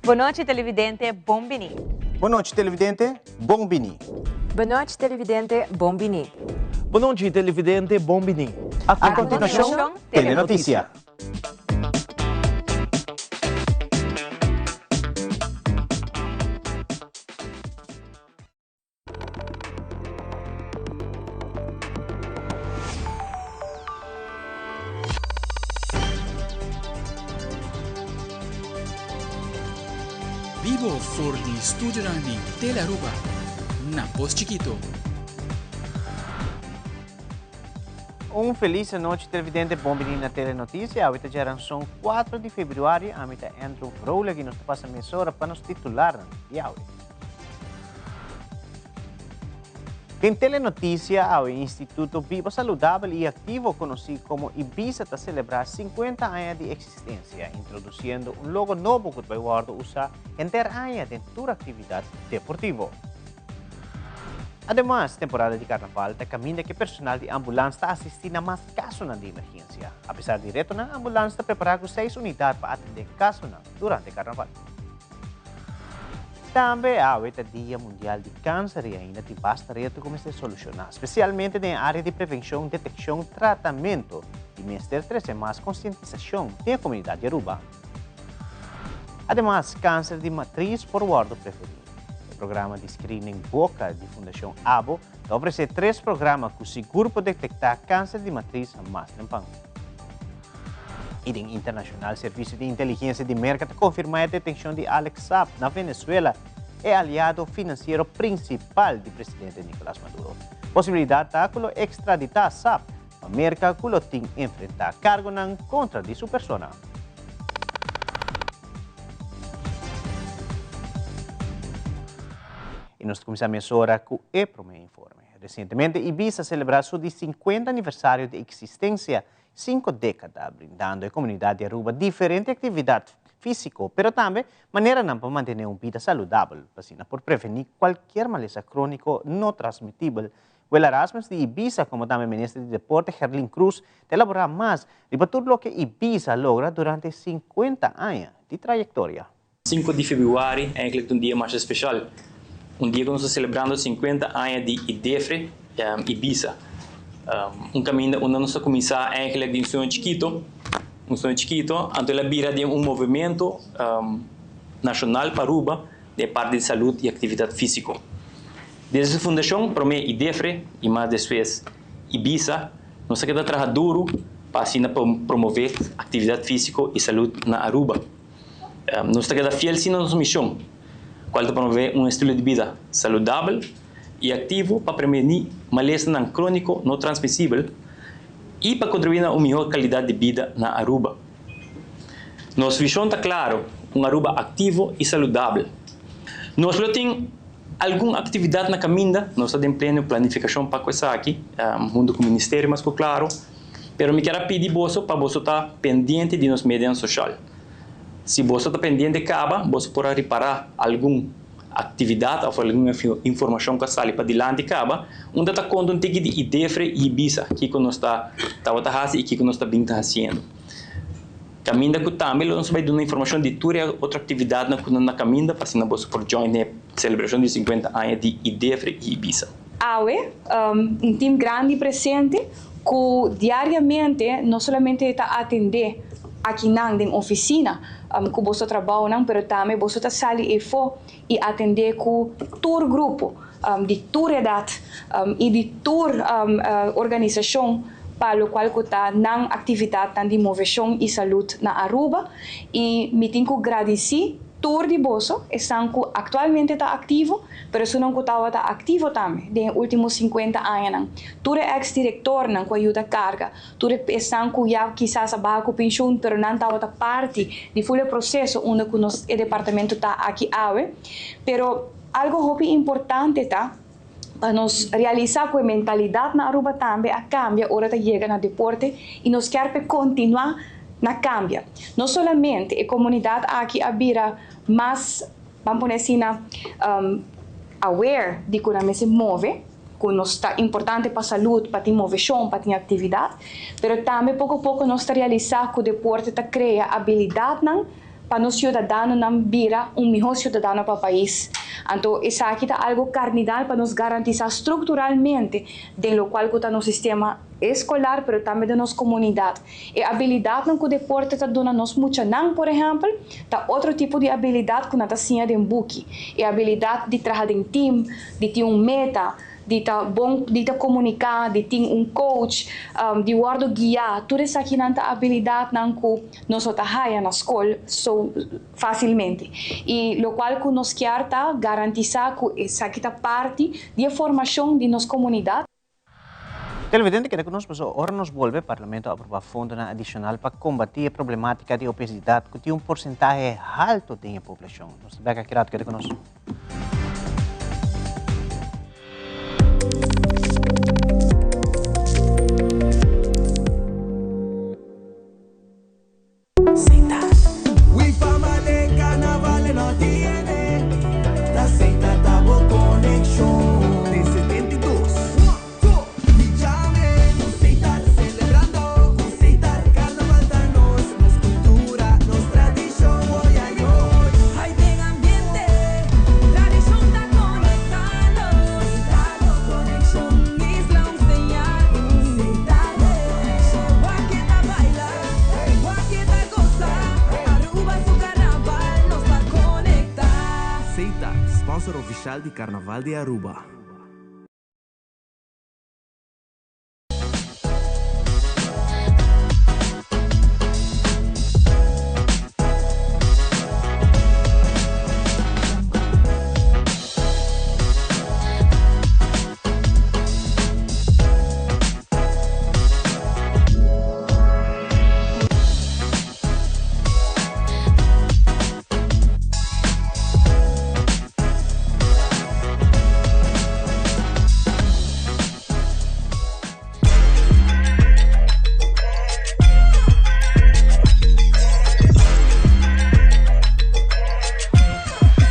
Bon nochi televidente, bon bini. Bon nochi televidente, bon bini. Bon nochi televidente, bon bini. Bon nochi televidente, bon bini. A continuacion, Telenoticia. Bibo for di studionan di Telearuba na Pos Chikito. Un felis anochi televidente, bon bini na Telenoticia. Awe ta djaranson 4 di februari. Ami ta Andrew Vrolijk y nos ta pasa mesora pa nos titularnan di awe. Den Telenoticia awe Instituto Biba Saludabel y Activo conoci como IBISA ta celebra 50 aña di existencia, introduciendo un logo nobo cu ta bay wordo usa henter aña den tur actividad deportivo. Ademas, temporada di carnaval ta caminda cu e personal di ambulans ta asisti na mas casonan di emergencia. Apesar di retonan, ambulans ta prepara cu seis unidad pa atende casonan durante carnaval. Tambe awe ta Dia Mundial di Cancer y ainda tin basta reto cu mester soluciona, specialmente den e area di prevencion, deteccion, tratamento y mester trece mas concientisacion den e comunidad di Aruba. Ademas, cancer di matriz por wordo preveni. E programa di screening Boca di Fundacion abo ta ofrece tres programa cu sigur por detecta cancer di matriz mas trempan. Y den internacional, Servicio di Inteligencia di Merca ta confirma e detencion di Alex Saab na Venezuela, e aliado financiero principal di presidente Nicolas Maduro. Posibilidad ta cu lo extradita Saab pa Merca cu lo tin enfrenta cargonan contra di su persona. Y nos ta cuminsa mesora cu e prome informe. Recientemente Ibiza a celebra su di 50 aniversario di existencia, cinco decada, brindando e comunidad di Aruba diferente actividad fisico, pero tambe maneranan pa mantene un bida saludabel, pa asina por preveni cualkier malesa cronico no transmitibel. Will Erasmus di Ibiza como tambe Minister di Deporte Gerlin Croes ta elabora mas riba tur loke Ibiza a logra durante 50 aña di trayectoria. Sinku di febrüari eigenlijk ta un dia masha speshal, un dia ku nos ta selebrando sinkuenta aña di Idefre Ibisa. Un kaminda unda nos a kuminsá eigenlijk di un sueño chikito, un sueño chikito, anto el a bira den un movementu nashonal pa Aruba den e parti di salud i aktividat físiko. Desde su fundashon, promé Idefre i mas despues Ibisa, nos a keda traha duru pa asina promové aktividat físiko i salud na Aruba. Nos ta keda fiel si na nos mishon, kual ta promové un estilo di bida saludabel i aktivo pa prevení malesanan króniko no transmisibel i pa kontribuí na un mihó kalidat di bida na Aruba. Nos vishon ta klaro, un Aruba aktivo i saludabel. Nos lo tin algun aktividat na kaminda, nos ta den pleno planifikashon pa ku esaki, huntu ku ministerio mas ku klaro. Pero mi kier a pidi boso pa boso ta pendiente di nos medianan social. Si boso ta pendiente kaba, boso por a ripará algun aktividat òf algun informashon ku a sali padilanti kaba, unda ta konta un tiki di Idefre i Ibisa kiko nos ta tabata hasi i kiko nos ta bin ta hasiendo. Kaminda ku tambe lo nos bai duna informashon di tur e otro aktividatnan ku ta na kaminda pa asina boso por join den e selebrashon di sinkuenta aña di Idefre i Ibisa. Awe, un tim grandi presente ku diariamente no solamente ta atendé akinan den ofisina ku boso trabounan, pero tambe boso ta sali efó i atendé ku tur grupo di tur edat i di tur organisashon pa lokual ku ta nan aktividatnan di moveshon i salud na Aruba i mi tin ku gradisí tur di boso, esnan ku aktualmente ta aktivo, pero esunnan ku tabata aktivo tambe den e último sinkuenta añanan, tur e eks direktornan ku a yuda karga, tur e esnan ku ya kisas a baha ku penshun pero nan tabata parti di ful e proseso unda ku nos e departamento ta aki awe. Pero algo hopi importante ta pa nos realisa cu e mentalidad na Aruba tambe a cambia ora ta yega na deporte y nos kier p'e continua na cambia. No solamente e comunidad aki a bira mas, ban pone asina, aware di cu nan mester move, cu nos ta importante pa salud, pa tin movecion, pa tin actividad, pero tambe poco poco nos ta realisa cu deporte ta crea habilidadnan pa nos ciudadanonan bira un miho ciudadano pa pais. Anto esaki ta algo cardinal pa nos garantisa structuralmente den locual cu ta nos sistema escolar pero tambe den nos comunidad. E habilidadnan cu deporte ta duna nos muchanan por ehempel ta otro tipo di habilidad cu nan ta siña den buki. E habilidad di traha den team, di tin un meta, di ta bon di ta komuniká, di tin un coach, di wòrdu guiá, tur esakinan ta abilidatnan ku nos no ta haya na skol so fásilmente. I lokual ku nos kier ta garantisá ku esaki ta parti di e formashon di nos komunidat. Televidente keda ku nos pasobra ora nos bolbe Parlamento a aproba fondonan adishonal pa kombatí e problematika di obesidat ku tin un porsentahe haltu den e poblashon. Nos ta bek aki rato, keda ku nos. Oficial di Carnaval di Aruba.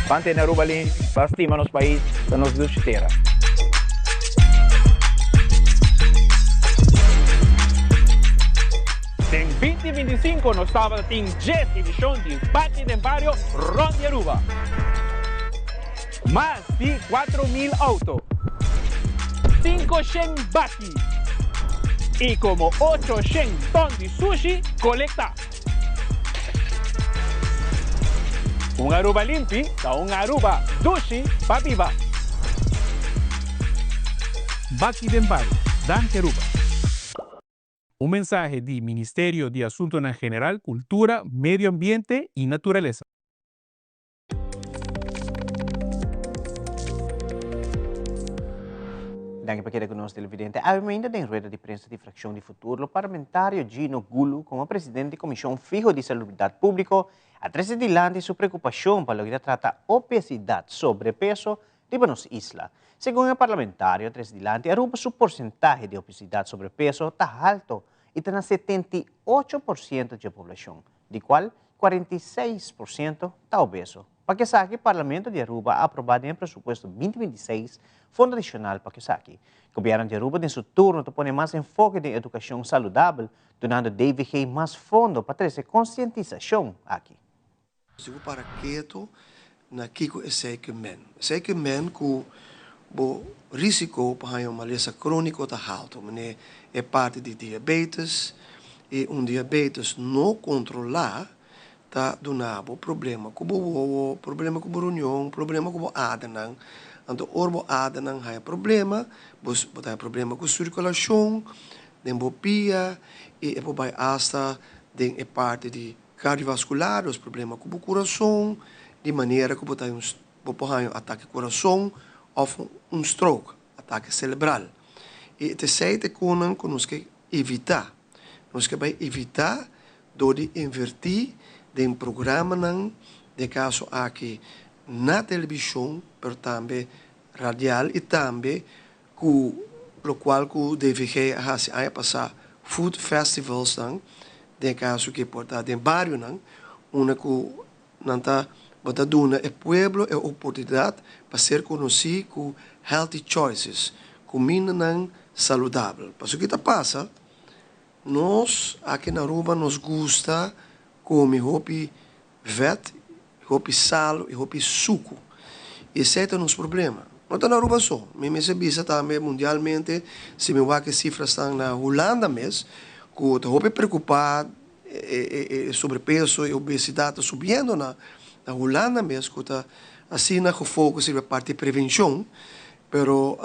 Ban tene Aruba limpi, ban stima nos pais, ta nos dushi tera. Den 2025 nos tabata tin djes edishon di Baki den Bario rond di Aruba. Mas di 4000 auto, 500 baki y como 800 ton di sushi colecta. Un Aruba limpi ta un Aruba dushi pa biba. Baki den Bario, Danki Aruba. Un mensahe di Ministerio di Asuntonan General, Cultura, Medio Ambiente y Naturalesa. Danki pa keda ku nos televidente. Awe mainta den rueda di prensa di frakshon di Futuro, lo parlamentario Gino Gulu komo presidente di Komishon Fiho di Salubridat Públiko a trese dilanti su preokupashon pa loke ta trata obesidat, sobrepeso, riba nos isla. Segun e parlamentario a trese dilanti Aruba su porsentahe di obesidat, sobrepeso, ta halto i ta na 78% dje poblashon, di kual 46% ta obeso. Pa cu esaki, Parlamento di Aruba a aproba den presupuesto 2026 fondo adicional pa esaki. Gobierno di Aruba, den su turno, ta pone mas enfoke den educacion saludabel, dunando DVG mas fondo pa trece concientisacion aki. Si bo para ketu na kiko esei ke men. Esei ke men ku bo risiko pa haña un malesa króniko ta haltu, manera e parti di diabetes, i un diabetes no kontrolá ta duna bo problema ku bo wowo, problema ku bo runion, problema ku bo adernan. Anto ora bo adernan haña problema, bo bo ta haña problema ku sirkulashon den bo pia i e por bai asta den e parti di Cardiovascular, los problema cu bo curason, di manera cu bo ta un bo por haña un atake curason of un stroke, atake celebral. Y e esey ta e conan cu nos ke evita. Nos ke bay evita door di inverti den programanan, den caso aki na television, pero tambe radial y tambe cu locual cu DVG a haci aña pasa, food festivalsnan, den e caso ki por ta den barionan, unda cu nan ta bo ta duna e pueblo e oportunidad pa ser conoci cu healthy choices, cumindanan saludabel. Pasobra ki ta pasa, nos aki na Aruba nos gusta come hopi vet, hopi salo y hopi sucu. Y esey ta nos problema. No ta na Aruba so, mi mester bisa tambe mundialmente, si mi wak e cifrasnan na Hulanda mes, cu ta hopi preocupa e sobrepeso y obesidad ta subiendo na Hulanda mes, cu ta asina gefocus riba e parti prevencion, pero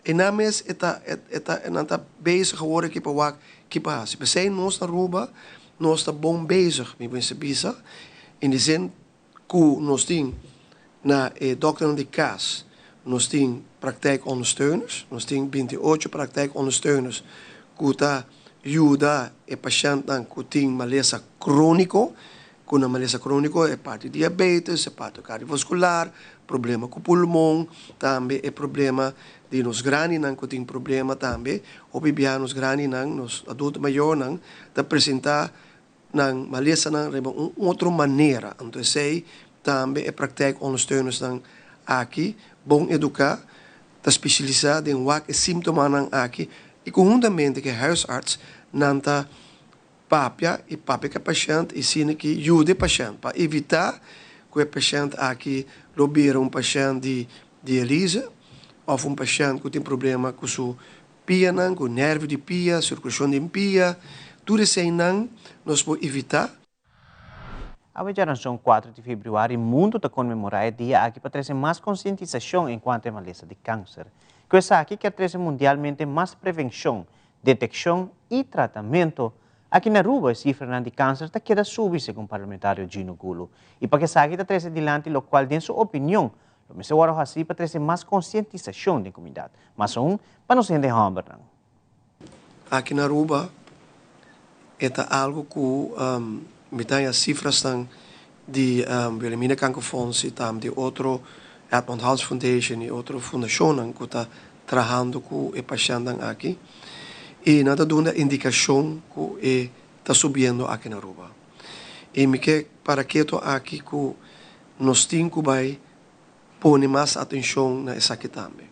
e nan mes e ta e ta nan ta bezig awor aki pa wak ki pa haci. P'esey nos na Aruba nos ta bon bezig, mi mester bisa, in di zin ku nos tin na e dokternan di kas, nos tin praktijkondersteuners, nos tin 28 praktijkondersteuners ku ta yuda e pashèntnan ku tin malesa króniko, ku na malesa króniko e parti diabetes, e parti kardiovaskular, problema ku pulmon, tambe e problema di nos grandinan ku tin problema tambe. Hopi biaha nos grandinan, nos adulto mayornan ta presentá nan malesanan riba un otro manera. Anto esei tambe e praktijkondersteunersnan aki bon eduká ta spesialisá den wak e símptomanan aki i konhuntamente ku e huisarts nan ta papia i papia ku e pashènt i sina ki yuda e pashènt pa evitá ku e pashènt aki lo bira un pashènt di dialise òf un pashènt ku tin problema ku su pianan, ku nervio di pia, sirkulashon den pia, tur eseinan nos por evitá. Awe djaranson 4 di febrüari mundu ta konmemorá e dia aki pa trese mas konsientisashon enkuanto e malesa di kanser. Ku esaki kier trese mundialmente mas prevenshon, detekshon i tratamentu. Aki na Aruba e sifranan di kanser ta keda subi segun parlamentario Gino Gulo. I pa esaki ta trese dilanti lokual den su opinion lo mester wòrdu hasí pa trese mas konsientisashon den komunidat, mas aun pa nos hende hòmbernan. Aki na Aruba e ta algo ku mi ta haña sifrasnan di Wilhelmina Kankerfonds i tambe di otro Edmond Hans Foundation i otro fundashonnan ku ta trahando ku e pashèntnan aki i nan ta duna indikashon ku e ta subiendo aki na Aruba. I mi ke para keto aki ku nos tin ku bai pone mas atenshon na esaki tambe.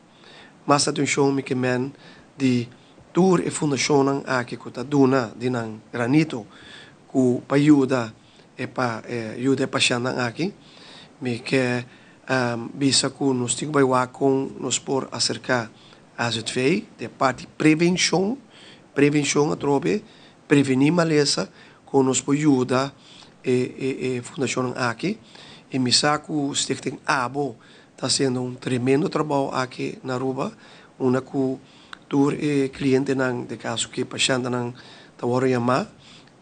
Mas atenshon mi ke men di tur e fundashonnan aki ku ta duna di nan granito ku pa yuda e pa yuda e pashèntnan aki. Mi ke bisa ku nos tin ku bai wak kon nos por aserká AZV den parti prevenshon, prevenshon atrobe, prevení malesa, kon nos por yuda e e fundashonnan aki. I mi sa ku Stichting abo ta hasiendo un tremendo trabou aki na Aruba, unda ku tur e klientenan, den kaso ku e pashentenan ta wòrdu yamá,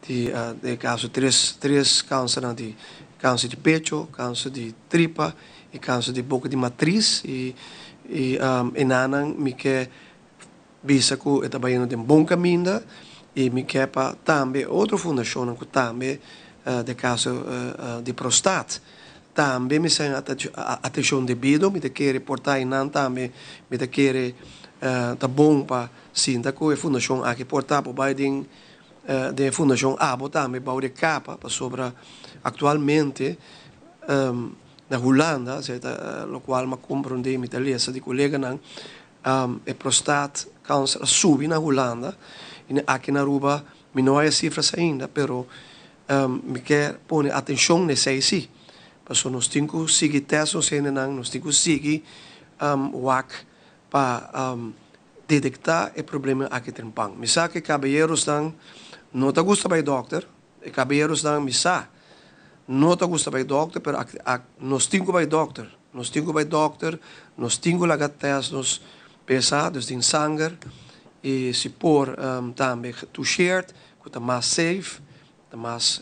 di den kaso tres tres kansernan di kanser di pecho, kanser di tripa i kanser di boka di matris i i enanan mi ke bisa ku e ta bayendo den bon kaminda i mi ke pa tambe otro fundashonnan ku tambe den kaso di prostat tambe mi sa atenshon debido mi ta kere por ta einan tambe mi ta kere ta bon pa sinta ku e fundashon aki por ta por bai den. Den e fundashon abo tambe bou di e kapa pasobra aktualmente na Hulanda, esei ta lokual mi a komprondé mi ta lesa di koleganan, e prostaat kanser a subi na Hulanda i aki na Aruba mi no haya sifras ainda pero mi ke pone atenshon na esei si pasobra nos tin ku sigui tèst nos hendenan, nos tin ku sigui wak pa detektá e problema aki trempan. Mi sa ku e kabayerosnan no ta gusta bai dòkter, e kabayerosnan mi sa no ta gusta bai dòkter, pero nos tin ku bai dòkter, nos tin ku bai dòkter, nos tin ku laga tèst nos pesa, dus den sanger, i si por tambe getusheerd, ku ta mas safe, ta mas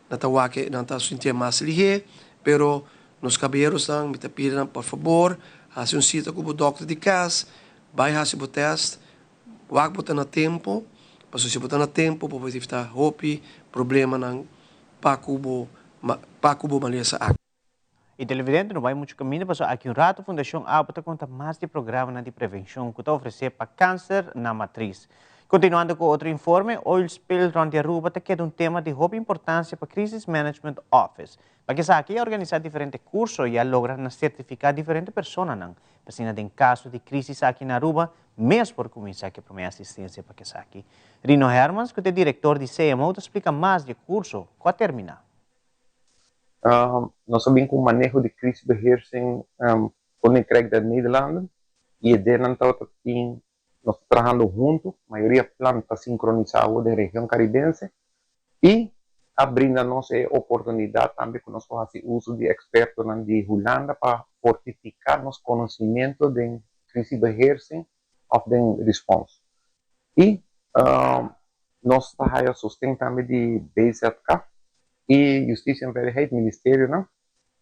Nan ta wak e, nan ta sintié mas lihé, pero nos kabayerosnan, mi ta pidi nan, por fabor, hasi un sita ku bo dòkter di kas, bai hasi bo tèst, wak bo ta na tempu, pasobra si bo ta na tempu bo por evitá hopi problemanan pa ku bo pa ku bo malesa aki. E televidente no bai muchu kaminda pasobra aki un ratu Fundashon Abo ta konta mas di programanan di prevenshon ku ta ofresé pa kanser na matris. Kontinuando ku otro informe, oil spill rònt di Aruba ta keda un tema di hopi importansia pa Crisis Management Office. Pa esaki a organisá diferente kurso i a logra na sertifiká diferente personanan pa asina den kaso di krisis aki na Aruba mes por kuminsá ku e promé asistensia pa esaki. Rino Hermans ku ta e direktor di CMO ta splika mas di e kurso ku a terminá. Nos a bin ku un maneho di crisisbeheersing Koninkrijk der Nederlanden i e denan tabata tin nos ta trahando huntu, mayoria plan ta sinkronisá awor den region karibense i a brinda nos e oportunidat tambe ku nos por hasi uso di ekspertonan di Hulanda pa fortifiká nos konosimentu den crisisbeheersing òf den respons. I nos ta haya sosten tambe di BZK i Justitie en Veiligheid, ministerionan,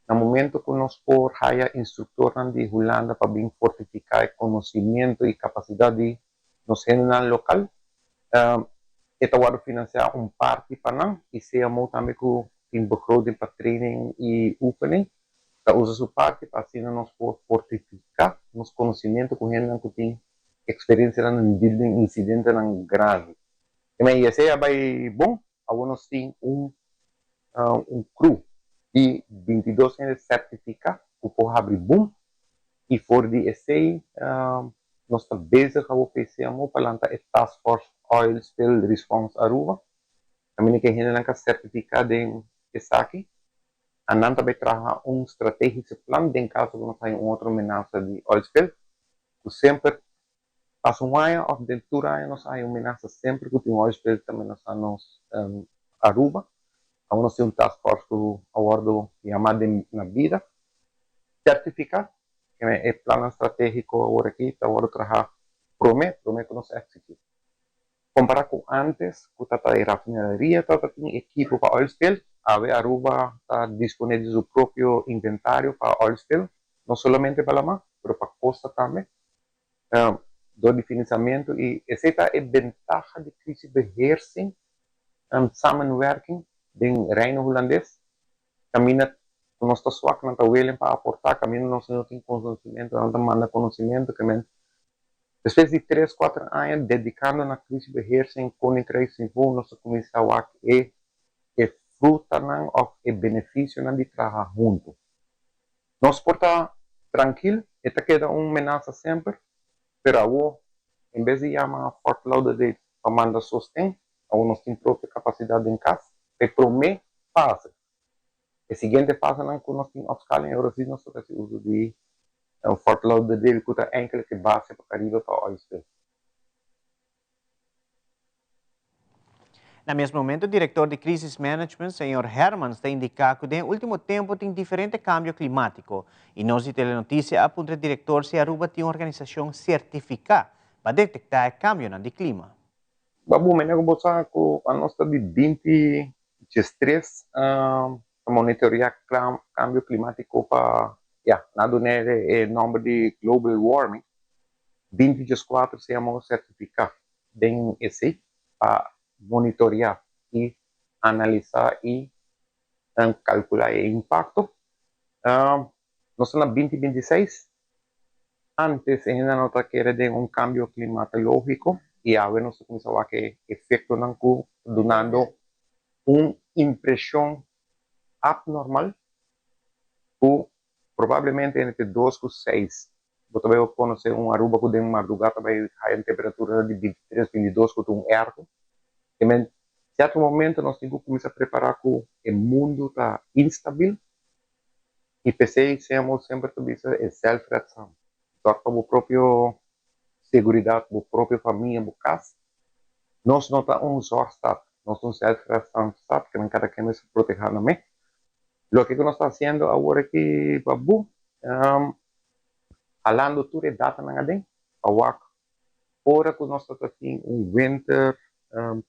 na momento ku nos por haya instruktornan di Hulanda pa bin fortifiká e konosimentu i kapasidat di nos hendenan lokal, e ta wòrdu finansiá un parti pa nan i CMO tambe ku tin begroting pa training i oefening ta usa su parti pa asina nos por fortifiká nos konosimentu ku hendenan ku tin eksperensianan den deal den insidentenan grandi. E men esei a bai bon, awor nos tin un un crew di bintidos hende sertifiká ku por habri bum i for di esei nos ta bezig awor PCMO pa lanta e Task Force Oil Spill Response Aruba. Kaminda ku e hendenan ka sertifiká den esaki a nan ta bai traha un strategische plan den kaso ku nos haña un otro menasa di oil spill ku semper pasa un aña òf den tur aña nos haña un menasa semper ku tin un oil spill ta menasá nos Aruba. Awor nos tin un task force ku a wòrdu yamá den na bida sertifiká e plannan stratégiko awor aki ta wòrdu trahá promé promé ku nos execute. Kompará ku ántes ku tabata e rafinaderia tabata tin ekipo pa oil spill, awe Aruba ta disponé di su propio inventario pa oil spill, no solamente pa lamá, pero pa kosta tambe, dor di finansamentu i esei ta e bentaha di krisisbeheersing en samenwerking den Reino Hulandes, kaminda ku nos ta swak nan ta welen pa aportá, kaminda nos no tin konosimentu nan ta manda konosimentu, ke men Despues di tres, kuater aña dedikando na crisisbeheersing koninkrijksniveau nos a kuminsá wak e e frutanan òf e benefisionan di traha huntu. Nos por ta trankil, e ta keda un menasa semper, pero awor en bes di yama Fort Lauderdale pa manda sosten, awor nos tin propio kapasidat den kas pa e promé fase. E siguiente fasenan ku nos tin opskaling e ora si nos ta hasi uso di Fort Lauderdale ku ta enkel ke base pa Karibe pa oil spill. Na mes momento direktor di Crisis Management, señor Hermans ta indiká ku den e último tempu tin diferente kambio klimátiko i nos di Telenotisia a puntra e direktor si Aruba tin un organisashon sertifiká pa detektá e kambionan di klima. Babu, mene ku bo sa ku anos ta di 20 diestres ta monitorea kambio klimátiko pa, ya, nan a duna e nòmber di global warming. 20 dieskuater se yama sertifiká den esei pa monitorea i analisá i kalkulá e impakto. Nos ta na 20 26. Antes e hende no ta kere den un kambio klimatológiko. I awe nos ta kuminsá wak e efektonan ku ta dunando un impreshon apnormal ku probablemente entre dos ku seis bo ta bai konosé un Aruba ku den mardugá ta bai haya un temperatura di bintitres, bintidos ku ta un èrko. Te men sierto momento nos tin ku kuminsá prepará ku e mundu ta instabil i p'esei CMO semper ta bisa e zelfredzaam. Zòrg pa bo propio seguridat, bo propio famia, bo kas. Nos no ta un zorgstaat, nos ta un zelfredzaamstaat, ke men kada ken mester protehá nan mes. Loke ku nos ta hasiendo awor aki Babu, halando tur e datanan aden pa wak ora ku nos ta tin un winter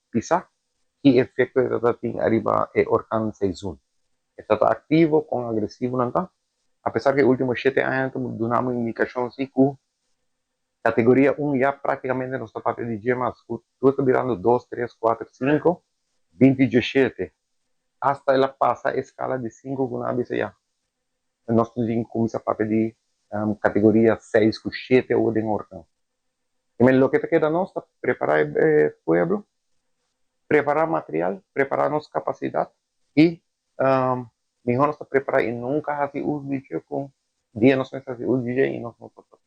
pisá, ki efekto e ta tin ariba e orkan seizoen. E ta ta aktivo, kon agresivo nan ta. Apesar ku e último shete aña ta duna un indikashon si ku kategoria un ya práktikamente nos ta papia di dje mas ku tur ta birando dos, tres, kuater, sinku, binti djeshete. Asta el a pasa e skala di sinku ku nan a bisa ya nos tin ku kuminsá papia di kategoria seis ku shete awor den orkan. I loke ta keda nos ta prepará e pueblo, prepará material, prepará nos kapasidat i mihó nos ta prepará i nunka hasi uso di dje ku dia nos mester hasi uso di dje i nos no por ta prepará.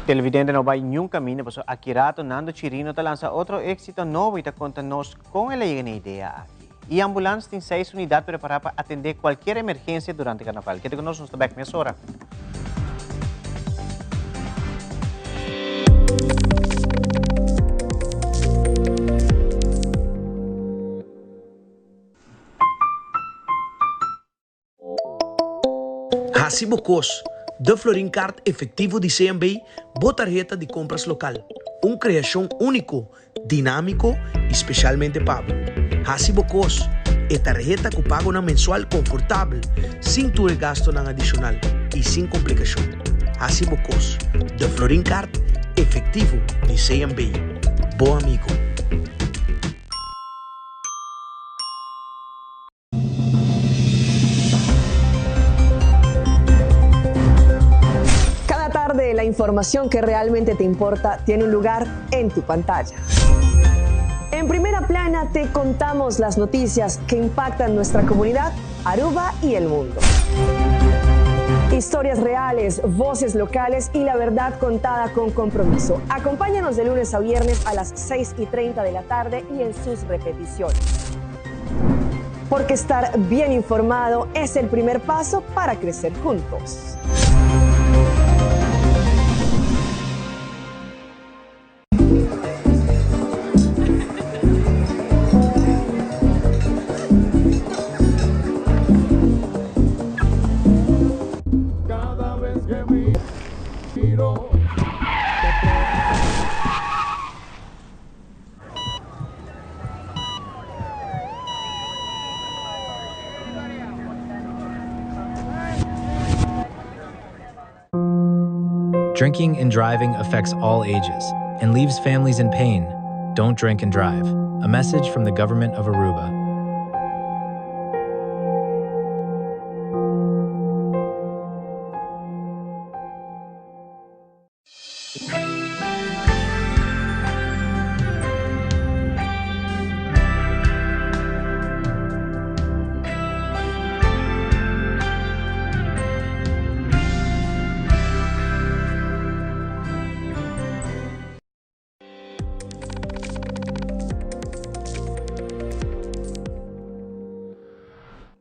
Televidente no bai niun kaminda pasobra aki rato Nando Chirino ta lansa otro éksito nobo i ta konta nos kon el a yega na e idea aki. E ambulans tin seis unidat prepará pa atendé kualkier emergensia durante karnaval. Keda ku nos, nos ta bèk mesora. Hasi bo kos, De Florin Card Efectivo di CMB, bo tarheta di kompras lokal. Un kreashon úniko, dinámiko i spesialmente pa bo. Hasi bo kos, E tarheta ku pagonan mensual konfortabel, sin tur e gastonan adishonal i sin komplikashon. Hasi bo kos, De Florin Card Efectivo di CMB, bo amigo. Cada tarde la información que realmente te importa tiene un lugar en tu pantalla. En primera plana te contamos las noticias que impactan nuestra comunidad, Aruba y el mundo. Historias reales, voces locales y la verdad contada con compromiso. Acompáñanos de lunes a viernes a las 6 y 30 de la tarde y en sus repeticiones. Porque estar bien informado es el primer paso para crecer juntos. Drinking and driving affects all ages and leaves families in pain. Don't drink and drive. A message from the government of Aruba.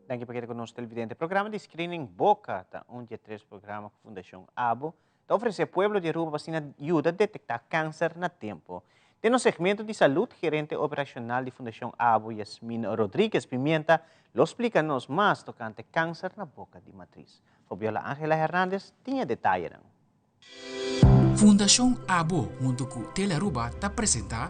Danki pa keda ku nos televidente. Programa di screening Boca ta un di e tres programa ku Fundashon Abo ta ofresé pueblo di Aruba pa asina yuda detektá kanser na tempu. Den nos segmento di salud, gerente operashonal di Fundashon Abo, Yasmin Rodriguez Pimienta, lo splika nos mas tokante kanser na boka di matris. Fabiola Angela Hernandez tin e detayenan. Fundashon Abo huntu ku Telearuba ta presentá.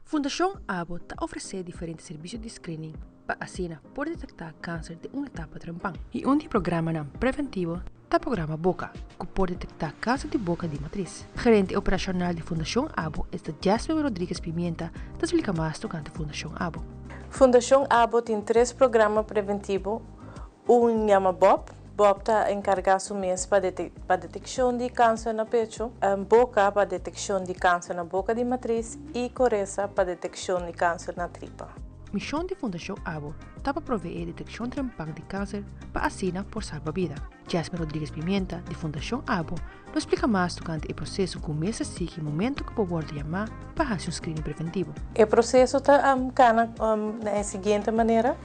Fundashon Abo ta ofresé diferente servisio di screening pa asina por detektá kanser den un etapa trempan. I un di e programanan preventivo ta Programa Boka, ku por detektá kanser di boka di matris. Gerente operashonal di Fundashon Abo, esta Jasmine Rodriguez Pimienta, ta splika mas tokante Fundashon Abo. Fundashon Abo tin tres programa preventivo. Un yama Bob. Bob ta encarga su mes pa pa deteccion di cancer na pecho, Boca pa deteccion di cancer na boca di matriz y Coresa pa deteccion di cancer na tripa. Mision di Fundacion abo ta pa proveé detekshon trempan di kanser pa asina por salba bida. Jasmine Rodriguez Pimienta di Fundacion abo lo splika mas tokante e proseso ku mester sigui momento ku bo wòrdu yamá pa hasi un screening preventivo. E proseso ta kana na e siguiente manera,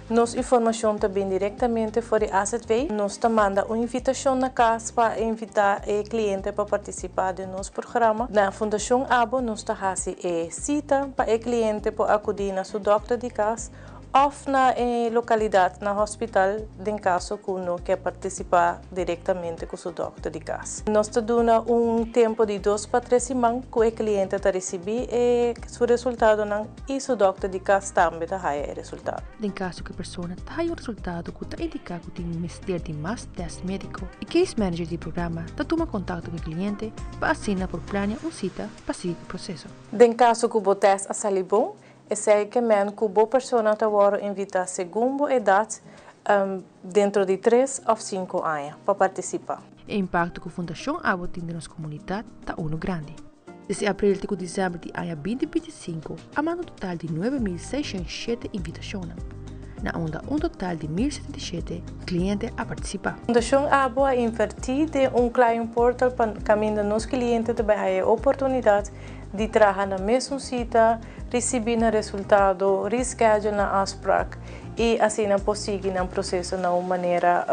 Nos informashon ta bin direktamente for di AZV. Nos ta manda un invitashon na kas pa invitá e kliente pa partisipá den nos programa. Na Fundashon abo nos ta hasi e sita pa e kliente por akudí na su dòkter di kas òf na e lokalidat na hospital den kaso ku no ke partisipá direktamente ku su dòkter di kas. Nos ta duna un tempu di dos pa tres siman ku e kliente ta risibí e su resultadonan i su dòkter di kas tambe ta haya e resultado. Den kaso ku e persona ta haya un resultado ku ta indiká ku tin mester di mas tèst médiko, e case manager di e programa ta tuma kontakto ku e kliente pa asina por plania un sita pa sigui ku e proseso. Den kaso ku bo tèst a sali bon, Esei ke men ku bo persona ta wòrdu invitá segun bo edat dentro di tres òf sinku aña pa partisipá. E impakto ku Fundashon Abo tin den nos komunidat ta unu grandi. Desde aprel te ku desèmber di aña 2025 a manda un total di 9.607 invitashonnan, na unda un total di 1.077 kliente a partisipá. Fundashon Abo a invertí den un client portal pa kaminda nos kliente ta bai haña e oportunidat di traha na mesun sita, risibí nan resultado, reschedule nan afsprak i asina por sigui nan proseso na un manera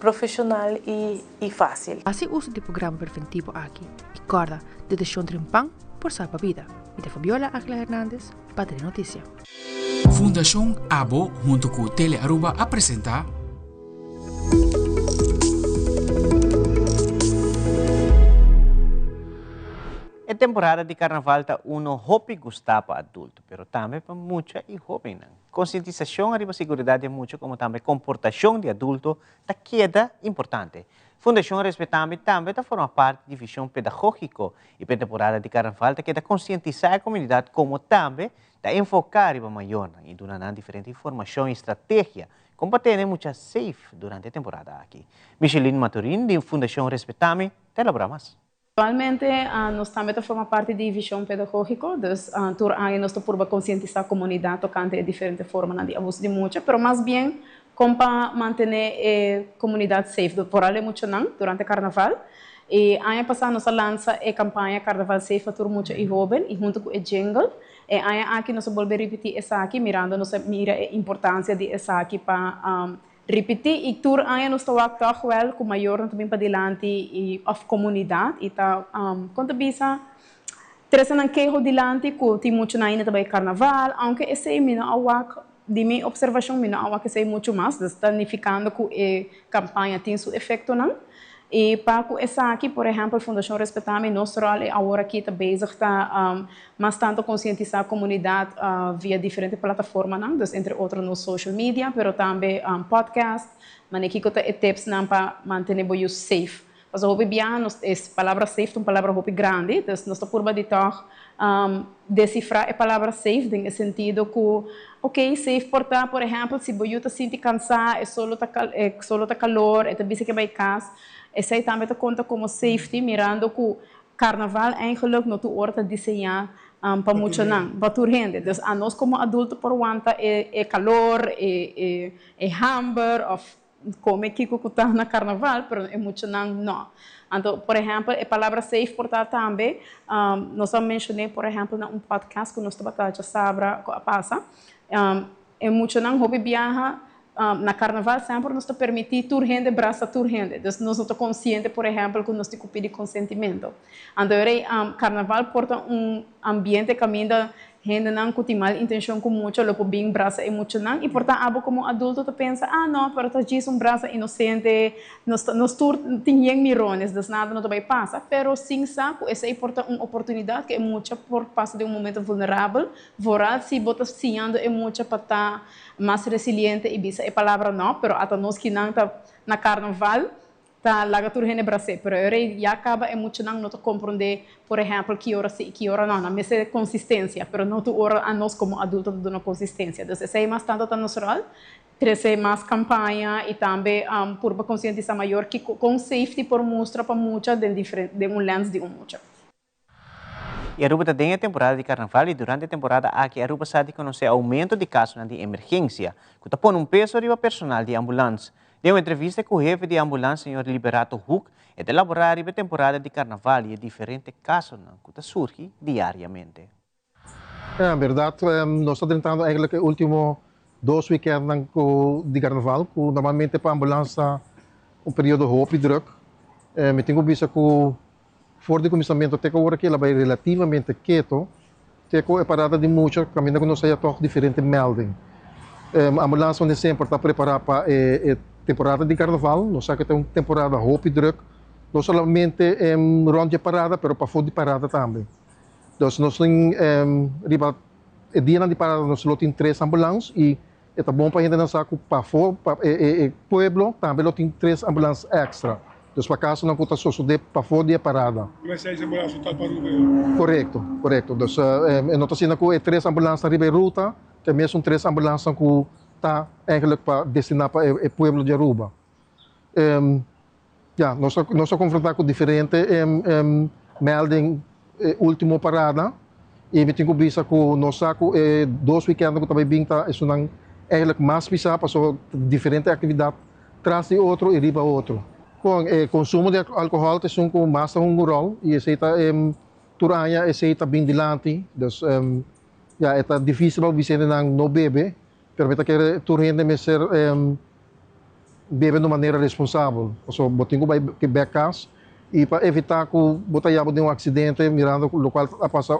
profeshonal i fásil. Hasi uso di programa preventivo aki i kòrda detekshon trempan por salba bida. Mi ta Fabiola Ángela Hernandez pa Telenotisia. Fundashon Abo hunto ku Tele Aruba a presenta. E temporada di Carnaval ta uno hopi gusta pa adulto, pero tambe pa mucha y hobennan. Concientisacion ariba seguridad di e mucha como tambe comportacion di adulto ta keda importante. Fundacion Respetami tambe ta forma parti di vision pedagogico y pa e temporada di Carnaval ta keda concientisa e comunidad como tambe ta enfoca riba mayornan y duna nan diferente informacion y strategia con pa tene mucha safe durante e temporada aki. Micheline Maturin di Fundacion Respetami ta elabora mas. Actualmente nos tambe ta forma parti di Vision Pedagogico, dus tur aña nos ta purba concientisa comunidad tocante e diferente formanan di abuso di mucha, pero mas bien con pa mantene e comunidad safe, vooral e muchanan durante carnaval. Y aña pasa nos a lansa e campaña Carnaval Safe pa tur mucha y hoben y hunto cu e jingle. E aña aki nos a bolbe ripiti esaki mirando nos a mira e importancia di esaki pa Ripití i tur aña nos ta wak tòg wèl ku mayornan ta bin padilanti i òf komunidat i ta kon ta bisa trese nan keho dilanti ku tin muchanan ainda ta bai karnaval aunke esei mi no a wak di mi opservashon mi no a wak esei muchu mas dus ta nifikando ku e kampaña tin su efektonan i pa ku esaki por ehèmpel Fundashon Respetami nos ròl e awor aki ta bezig ta Mas tanto konsientisá komunidat via diferente plataformanan, dus entre otro nos social media, pero tambe podcast, manera kiko ta e tipsnan pa mantené bo yu safe. Pasobra hopi biaha nos e palabra safe ta un palabra hopi grandi, dus nos ta purba di tòg desifrá e palabra safe den e sentido ku ok safe por ta por ehèmpel si bo yu ta sinti kansá, e solo ta e solo ta kalor, e ta bisa ke bai kas, esei tambe ta konta komo safety mirando ku Carnaval eigenlijk no tur ora ta diseñá pa muchanan, pa tur hende. Dus anos como adulto por wanta e e calor, e e e hamber of come kico cu ta na carnaval, pero e muchanan no. Anto, por ehempel, e palabra safe por ta tambe, nos a mencion'é por ehempel na un podcast cu nos tabata djasabra cu a pasa, E muchanan hopi biaha na carnaval semper nos ta permiti tur hende brasa tur hende. Dus nos no ta consciente por ehempel cu nos tin cu pidi consentimento. Anto e carnaval por ta un ambiente caminda hendenan cu tin mal intencion cu mucha lo por bin brasa e muchanan y por ta abo como adulto ta pensa ah no pero ta djis un brasa inocente nos ta nos tur tin yen mirones dus nada no ta bay pasa pero sin sa cu esey por ta un oportunidad cu e mucha por pasa den un momento vulnerabel Vooral si bo ta siñando e mucha pa ta mas resiliente i bisa e palabra no, pero ata nos kinan ta na carnaval, Ta laga tur hende bras'é, pero e rei ya kaba e muchanan no ta komprondé, por ehèmpel, ki ora sí i ki ora no. Nan mester konsistensia, pero no tur ora anos komo adulto ta duna konsistensia. Dus esei mas tantu ta nos ròl, trese mas kampaña i tambe purba konsientisá mayor kiko kon safety por mustra pa mucha den den un lèns di un mucha. Y Aruba ta den e temporada di carnaval y durante e temporada aki Aruba sa di conoce aumento di casonan di emergencia cu ta pone un peso riba personal di ambulans. Den un entrevista cu hefe di ambulans señor Liberato Hoek e ta elabora riba e temporada di carnaval y e diferente casonan cu ta surgi diariamente. Ja, en berdad nos ta drentando eigenlijk e ultimo dos weekendnan cu di carnaval cu normalmente pa ambulans ta un periodo hopi druk. Mi tin cu bisa cu For di kuminsamentu te ku awor aki el a bai relativamente keto te ku e parada di mucha kaminda ku nos haya tòg diferente melding. Ambulans manera semper ta prepará pa e temporada di karnaval. Nos sa ku ta un temporada hopi drùk, no solamente rònt di e parada pero pafó di parada tambe. Dus nos tin riba e dianan di parada nos lo tin tres ambulans i E ta bon pa hendenan sa ku pafó pa e pueblo tambe lo tin tres ambulans èkstra. Dus pa kasonan ku ta sosodé pafó di e parada. Ku e seis ambulans total pa Aruba yo. Korekto, korekto. Dus e no ta asina ku e tres ambulansnan riba e ruta ta e mesun tres ambulansnan ku ta eigenlijk pa destiná pa e pueblo di Aruba. Ya, nos a nos a konfrontá ku diferente melding e último parada i mi tin ku bisa ku nos sa ku e dos wikènt ku ta bai bin ta esunnan eigenlijk mas pisá pasobra diferente aktividat tras di otro i riba otro. Bon, e konsumo di alkohòl ta esun ku mas ta hunga un ròl i esei ta tur aña esei ta bin dilanti. Dus ya e ta difísil pa bisa hendenan no bebe Pero mi ta kere tur hende mester bebe na un manera responsabel. Pasobra bo tin ku bai bek kas i pa evitá ku bo ta yaba den un aksidente mirando lokual a pasa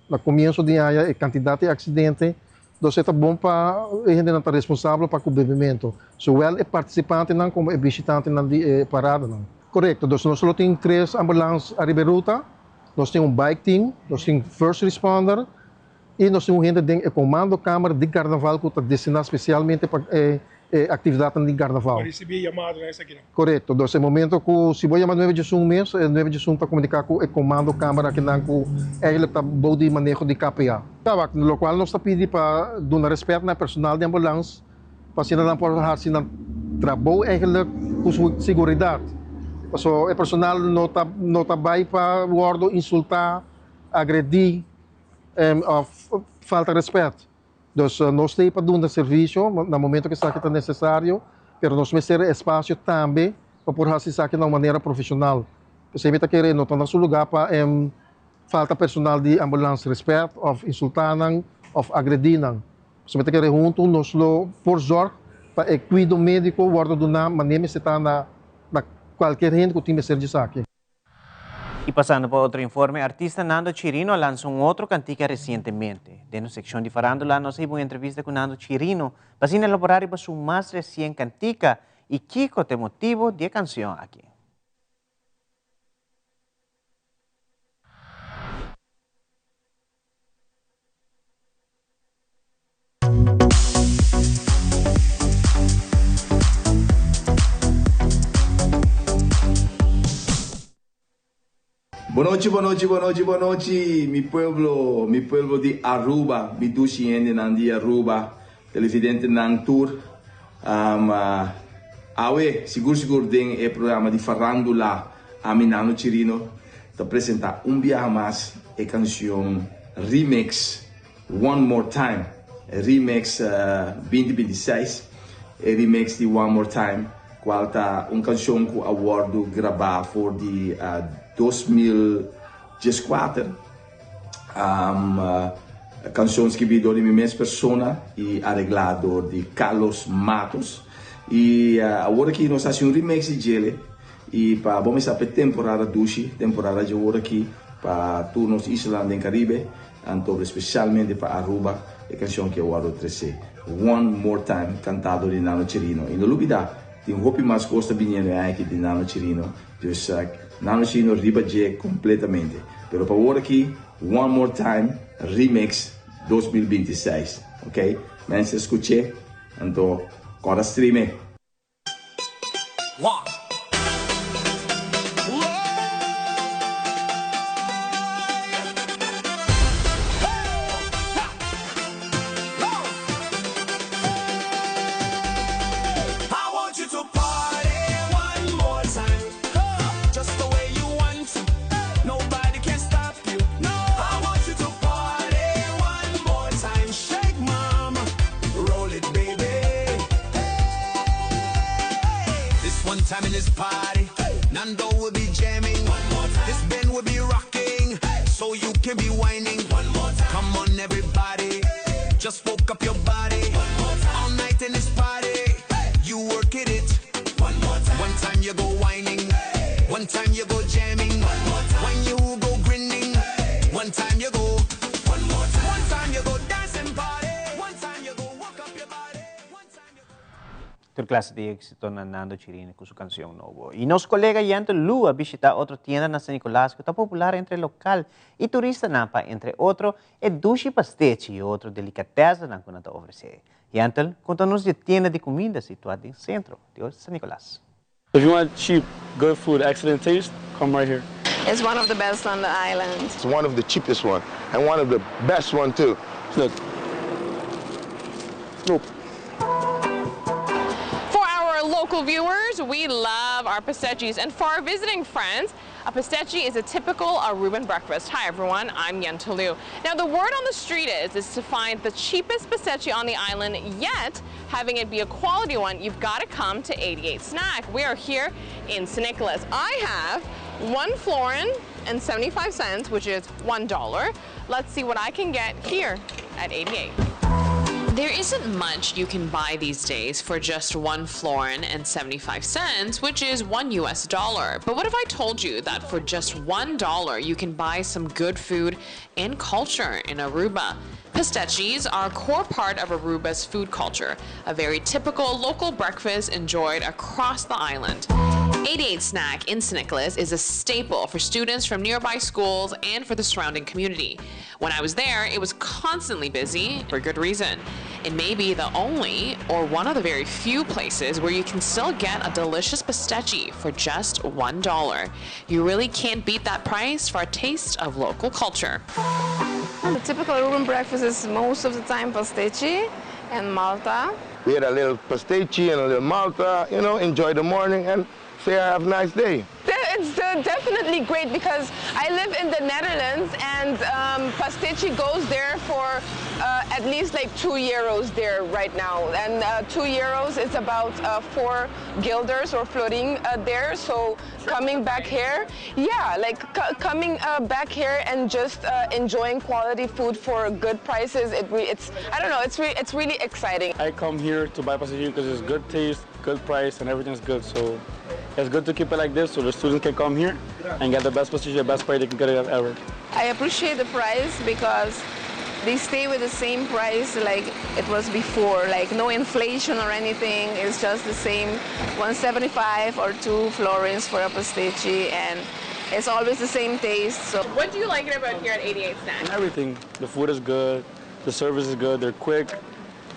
na komienso di aña e kantidat di aksidente. Entonces e ta bon pa e hendenan ta responsabel pa ku bebementu, zowel e partisipantenan komo e bishitantenan di e paradanan. Korekto, dus nos lo tin tres ambulans ariba e ruta, nos tin un bike team, nos tin first responder, I nos tin un hende den e komandokamer di karnaval ku ta destiná spesialmente pa e aktividatnan di karnaval. Pa risibí e yamadonan esakinan. Korekto. Dus e momento ku si bo yama nuebe djesun mes, e nuebe djesun ta komuniká ku e komandokamer akinan ku eigentlik ta bou di maneho di KPA. Tabak, lokual nos ta pidi pa duna rèspèt na e personal di ambulans pa asina nan por hasi nan trabou eigentlik ku su siguridat. Pasobra e personal no ta no ta bai pa wòrdu insultá, agredí. Of falta respet. Dus nos ta ei pa duna servisio na momento ku esaki ta nesesario, pero nos mester e espasio tambe pa por hasi esaki na un manera profeshonal. P'esei mi ta kere no ta na su lugá pa falta personal di ambulans respet of insultá nan of agredí nan. Pasobra mi ta kere huntu nos lo por zòrg pa e kuido médiko wòrdu duná manera mester ta na kualkier hende ku tin mester di esaki. Y pasando pa otro informe, artista Nando Chirino a lansa un otro cantica recientemente. Den nos seccion di farandula nos a hiba un entrevista cu Nando Chirino pa asina elabora riba su mas recien cantica y kico ta e motibo di e cancion aki. Bonochi bonochi bonochi bonochi mi pueblo mi pueblo di Aruba mi dushi hendenan di Aruba televidentenan tur awe sigur sigur den e programa di farandula ami Nano Chirino ta presenta un biaha mas e cancion remix One More Time remix binti binti seis e remix di One More Time cual ta un cancion cu a wordo graba for di 2014 cancion scribi door di mi mes persona y aregla door di Carlos Matos y awor aki nos haci un remix di djele y pa bo mester pe temporada dushi temporada dje awor aki pa tur nos islanan den Caribe. Anto especialmente pa Aruba e cancion ki a wordo trece One More Time cantado di Nano Chirino. Y no lubida tin hopi mas cos ta biniendo e aña aki di Nano Chirino, dus Nano Chirino riba dje completamente. Pero pa awor aki One More Time Remix 2026 ok mensen scuche anto corda stream e. One. One time in this party, Nando will be jamming. One more time. This band will be rocking, so you can be whining. One more time. Come on, everybody, just woke up your body. One more time. All night in this party, you work it it. One more time. One time you go whining, one time you go jamming. One more time. When you go grinning, one time you go. One more time. One time you go dancing party. One time you go walk up your body. Tur clase di exito na Nando Chirino cu su cancion nobo. Y nos colega Yento Lu a bishita otro tienda na San Nicolas cu ta popular entre local y turistanan pa entre otro e dushi pastechi y otro delicatessennan cu nan ta ofrece. Yentel, conta nos di e tienda di cuminda situa den centro di San Nicolas. If you want cheap, good food, excellent taste, come right here. It's one of the best on the island. It's one of the cheapest one and one of the best one too. Look. Look. For our local viewers, we love our pastechi's. And for our visiting friends, a pastechi is a typical Aruban breakfast. Hi everyone, I'm Yenta Liu. Now the word on the street is, is to find the cheapest pastechi on the island, yet having it be a quality one, you've got to come to 88 Snack. We are here in San Nicolas. I have one florin and 75 cents, which is $1. Let's see what I can get here at 88. There isn't much you can buy these days for just one florin and 75 cents, which is one US dollar. But what if I told you that for just $1 you can buy some good food and culture in Aruba? Pastechis are a core part of Aruba's food culture, a very typical local breakfast enjoyed across the island. 88 Snack in San Nicolas is a staple for students from nearby schools and for the surrounding community. When I was there, it was constantly busy for good reason. It may be the only or one of the very few places where you can still get a delicious pastechi for just $1. You really can't beat that price for a taste of local culture. The typical Aruban breakfast is most of the time pastechi and Malta. We had a little pastechi and a little Malta, you know, enjoy the morning and say I have a nice day. It's definitely great because I live in the Netherlands and um, pastechi goes there for uh, at least like two euros there right now. And uh, two euros is about uh, four guilders or floating uh, there. So coming back here, yeah, like coming uh, back here and just enjoying quality food for good prices, it it's, I don't know, it's, re it's really exciting. I come here to buy pastechi because it's good taste, good price, and everything's good. So it's good to keep it like this so the students can come here and get the best pastechi, the best price they can get ever. I appreciate the price because they stay with the same price like it was before, like no inflation or anything. It's just the same 175 or two florins for a pastechi and it's always the same taste. So what do you like about here at 88 Snack? Everything. The food is good, the service is good, they're quick,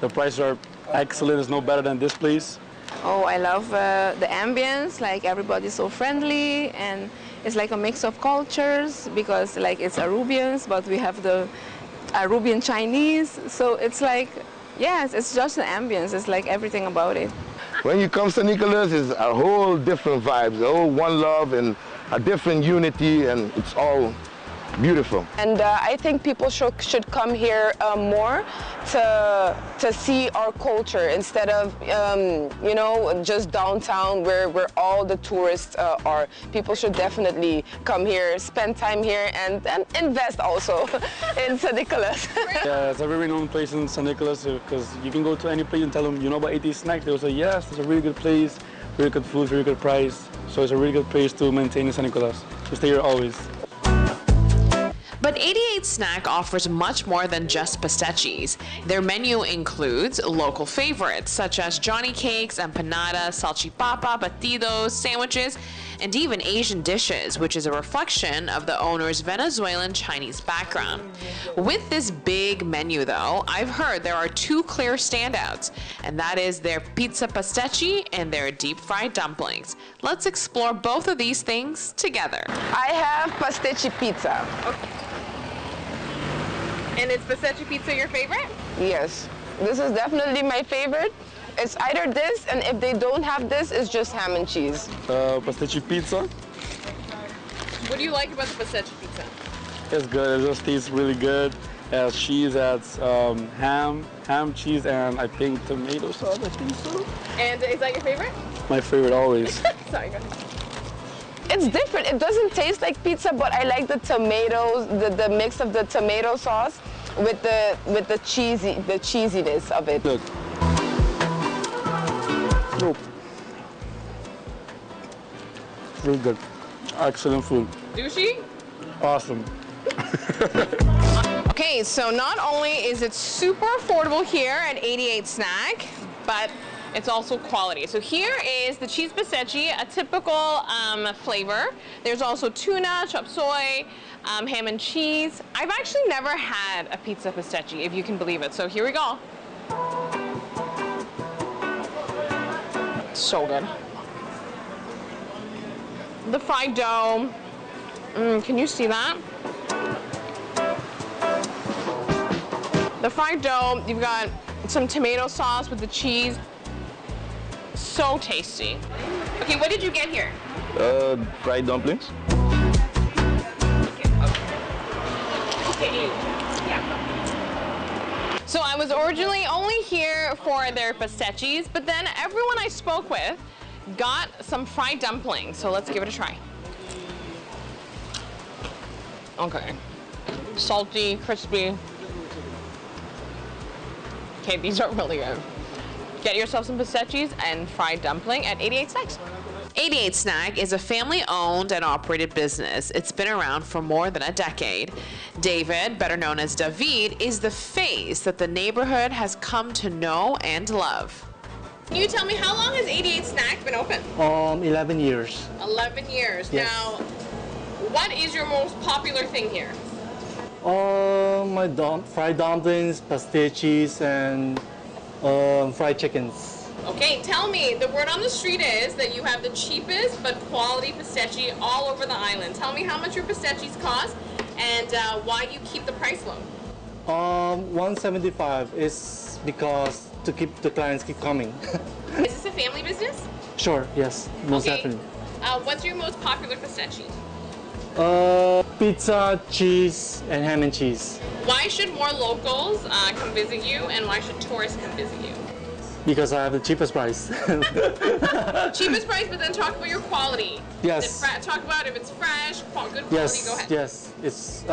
the prices are excellent. It's no better than this place. Oh, I love uh, the ambience, like everybody's so friendly and it's like a mix of cultures because like it's Arubians, but we have the Arubian Chinese. So it's like, yes, it's just the ambience. It's like everything about it. When you come to Nicolas, it's a whole different vibes, a whole one love and a different unity, and it's all beautiful. And uh, I think people should, should come here uh, more to, to see our culture instead of, um, you know, just downtown where, where all the tourists uh, are. People should definitely come here, spend time here, and, and invest also in San Nicolas. yeah, it's a very known place in San Nicolas because you can go to any place and tell them, you know about 80 Snacks? They will say, yes, it's a really good place, really good food, really good price. So it's a really good place to maintain in San Nicolas. To stay here always. But 88 Snack offers much more than just pastechis. Their menu includes local favorites such as Johnny cakes, empanadas, salchipapa, batidos, sandwiches, and even Asian dishes, which is a reflection of the owner's Venezuelan Chinese background. With this big menu, though, I've heard there are two clear standouts, and that is their pizza pastechi and their deep fried dumplings. Let's explore both of these things together. I have pastechi pizza. Okay. And is pastechi pizza your favorite? Yes. This is definitely my favorite. It's either this, and if they don't have this, it's just ham and cheese. Uh, pastechi pizza. What do you like about the pastechi pizza? It's good. It just tastes really good. It has cheese, it has um, ham, ham, cheese, and I think tomato sauce, I think so. And is that your favorite? My favorite always. Sorry, go ahead. It's different. It doesn't taste like pizza, but I like the tomatoes, the, the mix of the tomato sauce with the with the cheesy the cheesiness of it. Look. Nope. Really good. Excellent food. Dushi? Awesome. Okay, so not only is it super affordable here at 88 Snack, but it's also quality. So here is the cheese pastechi, a typical flavor. There's also tuna, chop suey, ham and cheese. I've actually never had a pizza pastechi, if you can believe it. So here we go. So good. The fried dough, can you see that? The fried dough, you've got some tomato sauce with the cheese. So tasty. Okay, what did you get here? Fried dumplings. Okay. Yeah. So I was originally only here for their pastechis, but then everyone I spoke with got some fried dumplings. So let's give it a try. Okay. Salty, crispy. Okay, these are really good. Get yourself some pastechis and fried dumpling at 88 Snacks. 88 Snack is a family-owned and operated business. It's been around for more than a decade. David, better known as David, is the face that the neighborhood has come to know and love. Can you tell me, how long has 88 Snack been open? 11 years. 11 years. Yes. Now, what is your most popular thing here? My fried dumplings, pastechis, and fried chickens. Okay, tell me, the word on the street is that you have the cheapest but quality pastechi all over the island. Tell me how much your pastechis cost and why you keep the price low. $1.75 is because to keep the clients keep coming. Is this a family business? Sure, yes, most Okay. definitely. What's your most popular pastechi? Pizza, cheese, and ham and cheese. Why should more locals come visit you, and why should tourists come visit you? Because I have the cheapest price. Cheapest price, but then talk about your quality. Yes. Is it talk about if it's fresh, good quality. Yes, Go ahead. yes. It's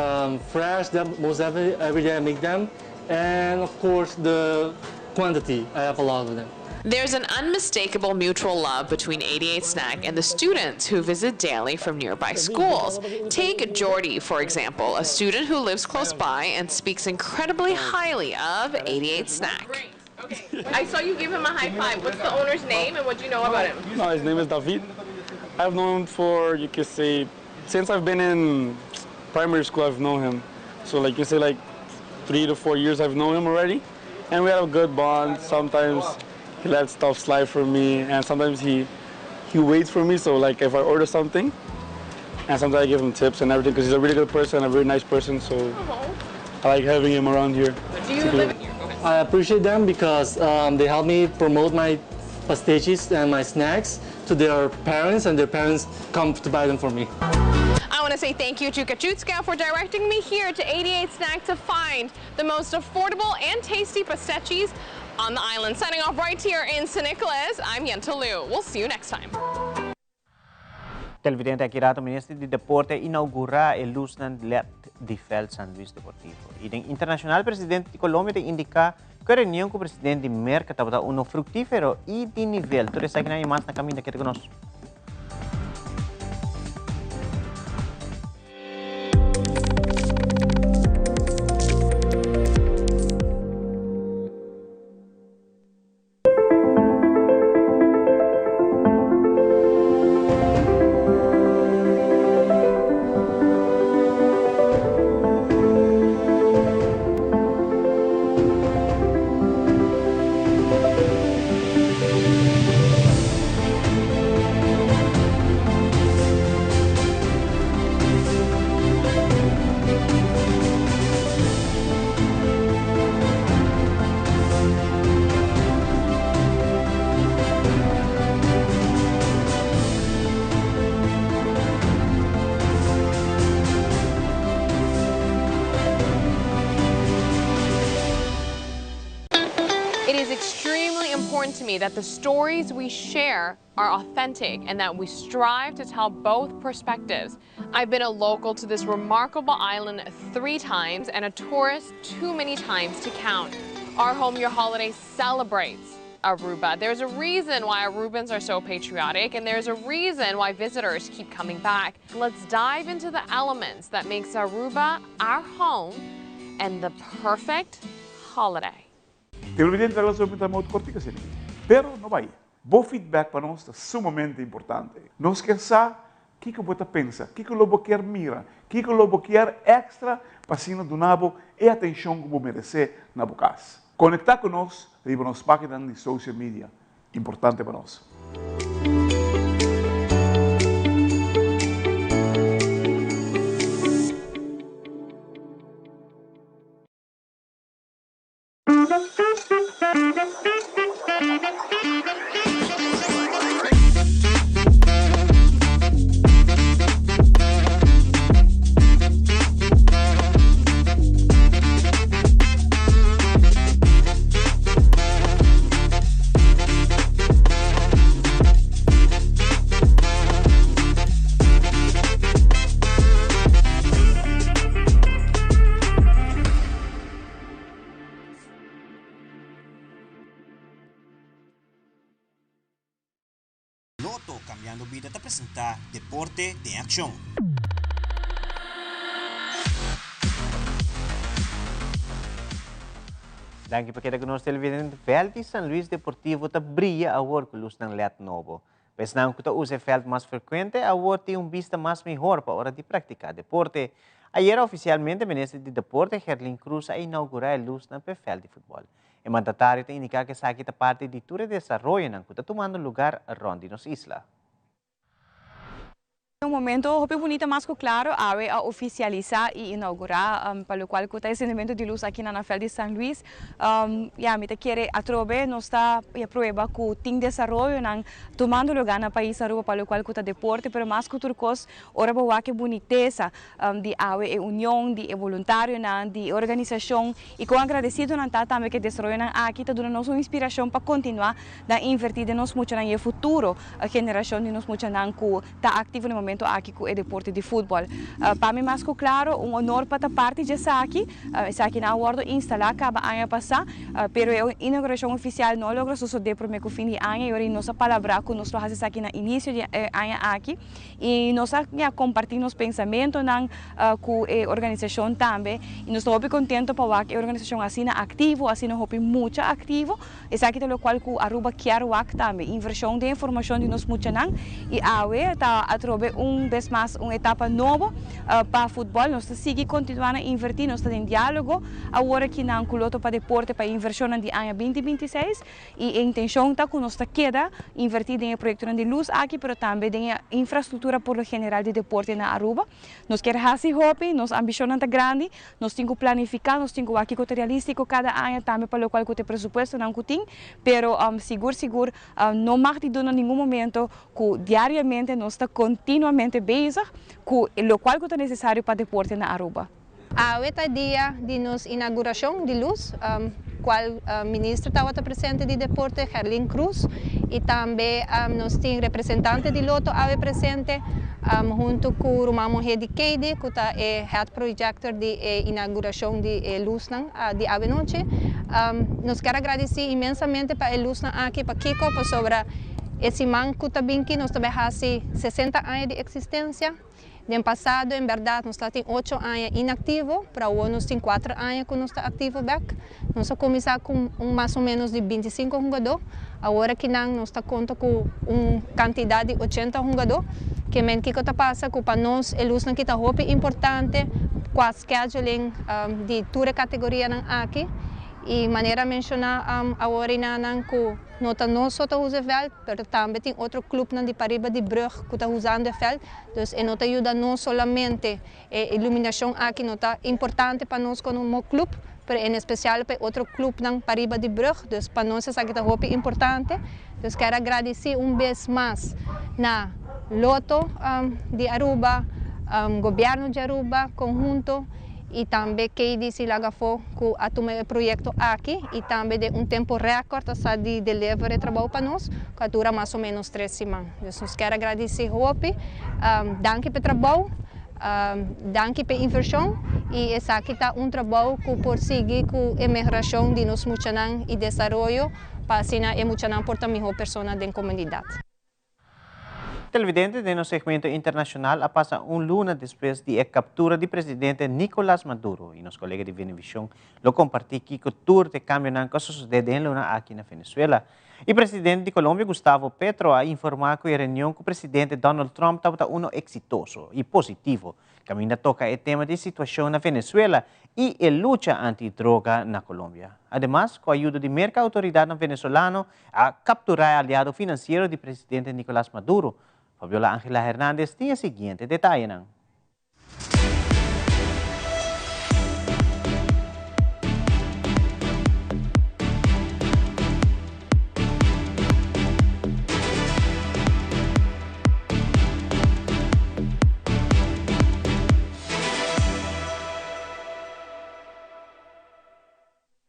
fresh, most every day I make them. And of course, the quantity, I have a lot of them. There's an unmistakable mutual love between 88 Snack and the students who visit daily from nearby schools. Take Jordi, for example, a student who lives close by and speaks incredibly highly of 88 Snack. Okay. I saw you give him a high five. What's the owner's name and what do you know about him? No, his name is David. I've known him for, you could say, since I've been in primary school, I've known him. So you say, 3 to 4 years I've known him already. And we have a good bond. Sometimes he lets stuff slide for me, and sometimes he waits for me. So if I order something, and sometimes I give him tips and everything, because he's a really good person, a very nice person. So Aw. I like having him around here. Do you live here? Go ahead. I appreciate them because they help me promote my pastechis and my snacks to their parents, and their parents come to buy them for me. I want to say thank you to Kachutska for directing me here to 88 Snack to find the most affordable and tasty pastechis on the island. Signing off right here in San Nicolas, I'm Yenta Liu. We'll see you next time. Televidente, aki rato Minister di Deporte inaugura e luznan LED di Veld San Luis Deportivo. Y den internacional, presidente di Colombia ta indica cu e reunion cu presidente di Merca tabata uno fructifero y di nivel. Tur esaki y mas na caminda, keda cu nos. me that the stories we share are authentic and that we strive to tell both perspectives. I've been a local to this remarkable island three times and a tourist too many times to count. Our Home Your Holiday celebrates Aruba. There's a reason why Arubans are so patriotic and there's a reason why visitors keep coming back. Let's dive into the elements that makes Aruba our home and the perfect holiday. Televidente ta laso pinta mout kortico asina. Pero no bai. Bo feedback pa nos ta sumamente importante. Nos kier sa kiko bo ta pensa, kiko lo bo kier mira, kiko lo bo kier extra pa asina duna bo e atencion ku bo merece na bo kas. Conecta ku nos riba nos paginanan di social media. Importante pa nos. Lotto Cambiando Bida ta presenta Deporte den Accion. Danki pa keda ku nos televidente. Veld di San Luis Deportivo ta bria awor ku lusnan led nobo. Pa esnan ku ta usa e veld mas frekuente, awor tin un bista mas mihor pa ora di praktiká deporte. Ayera ofisialmente Minister di Deporte Gerlin Croes a inaugurá e lusnan pa e veld di futbòl. E mandatario ta indiká ku esaki ta parti di tur e desaroyonan ku ta tumando lugar rònt di nos isla. Un momento hopi bunita mas cu claro awe a oficialisa y inaugura pa locual cu ta e sendimento di luz aki na na veld di San Luis. Ya mi ta kere atrobe nos ta ya prueba cu tin desaroyonan tumando lugar na pais Aruba pa locual cu ta deporte pero mas cu tur cos ora bo wak e bunitesa di awe e union di e voluntarionan di e organisacion y con agradecido nan ta tambe cu e desaroyonan aki ta duna nos un inspiracion pa continua na inverti den nos muchanan y e futuro generacion di nos muchanan cu ta activo na e momento aki cu e deporte di futbol. Pa mi mas cu claro un honor pa ta parti dje esaki. Esakinan a wordo instala caba aña pasa, pero e inauguracion oficial no a logra sosode prome cu fin di aña y ora nos a palabra cu nos lo haci esaki na inicio di e aña aki y nos a ya comparti nos pensamentonan cu e organisacion tambe y nos ta hopi contento pa wak e organisacion asina activo, asina hopi mucha activo. Esaki ta locual cu Aruba kier wak tambe, inversion den e formacion di nos muchanan y awe ta atrobe un bes mas un etapa nobo pa futbol. Nos ta sigui continua na inverti, nos ta den dialogo awor aki nan cu Lotto pa Deporte pa e inversionnan di aña binti 26 y e intencion ta cu nos ta keda inverti den e proyectonan di luz aki pero tambe den e infrastructura por lo general di deporte na Aruba. Nos kier haci hopi, nos ambicionnan ta grandi, nos tin cu planifica, nos tin cu wak kico ta realistico cada aña tambe pa locual cu ta e presupuestonan cu tin, pero sigur sigur no mag di duna ningun momento cu diariamente nos ta continuamente bezig cu locual cu ta necesario pa deporte na Aruba. Awe ta dia di nos inauguracion di luz, cual Minister tabata presente di Deporte, Gerlin Croes, y tambe nos tin representante di Lotto awe presente, hunto cu ruman muher di Keidi, cu ta e head projector di e inauguracion di e luznan di awe nochi. Nos kier a gradici inmensamente pa e luznan aki, pakico? Pasobra e siman cu ta binki nos ta bay haci 60 aña di existencia. Den pasado en berdad nos ta tin ocho aña inactivo, pero awor nos tin cuater aña cu nos ta activo bek. Nos a cuminsa cu un mas o menos di 25 hungador, awor akinan nos ta conta cu un cantidad di 80 hungador. Ke men kico ta pasa cu pa nos e luznan ki ta hopi importante cua scheduling di tur e categorianan aki y manera menciona awor enanan cu no ta nos so ta usa e veld, Pero tambe tin otro clubnan di pariba di brug cu ta usando e veld, dus e no ta yuda nos solamente. E iluminacion aki no ta importante pa nos como club, pero en especial pa e otro clubnan pariba di brug, dus pa nos esaki ta hopi importante. Dus kier a gradici un bes mas na Lotto di Aruba, Gobierno di Aruba conhunto. Y tambe KDC laga afo cu a tuma e proyecto aki y tambe den un tempo record a sa di deliver e trabou pa nos cu a dura mas o menos tres siman. Dus nos kier a gradici hopi. Danki p'e trabou, danki p'e inversion y esaki ta un trabou cu por sigui cu e mehoracion di nos muchanan y desaroyo pa asina e muchanan por ta miho persona den comunidad. Televidente, den nos segmento internacional a pasa un luna despues di e captura di presidente Nicolas Maduro y nos colega di Venevision lo comparti kico tur t'e cambionan cu a sosode den luna aki na Venezuela. Y presidente di Colombia Gustavo Petro a informa cu e reunion cu presidente Donald Trump tabata uno exitoso y positivo. Caminda toca e tema di situacion na Venezuela y e lucha anti-droga na Colombia. Ademas, cu ayudo di Merca autoridadnan Venezolano a captura e aliado financiero di presidente Nicolas Maduro. Fabiola Angela Hernandez tin e siguiente detayenan.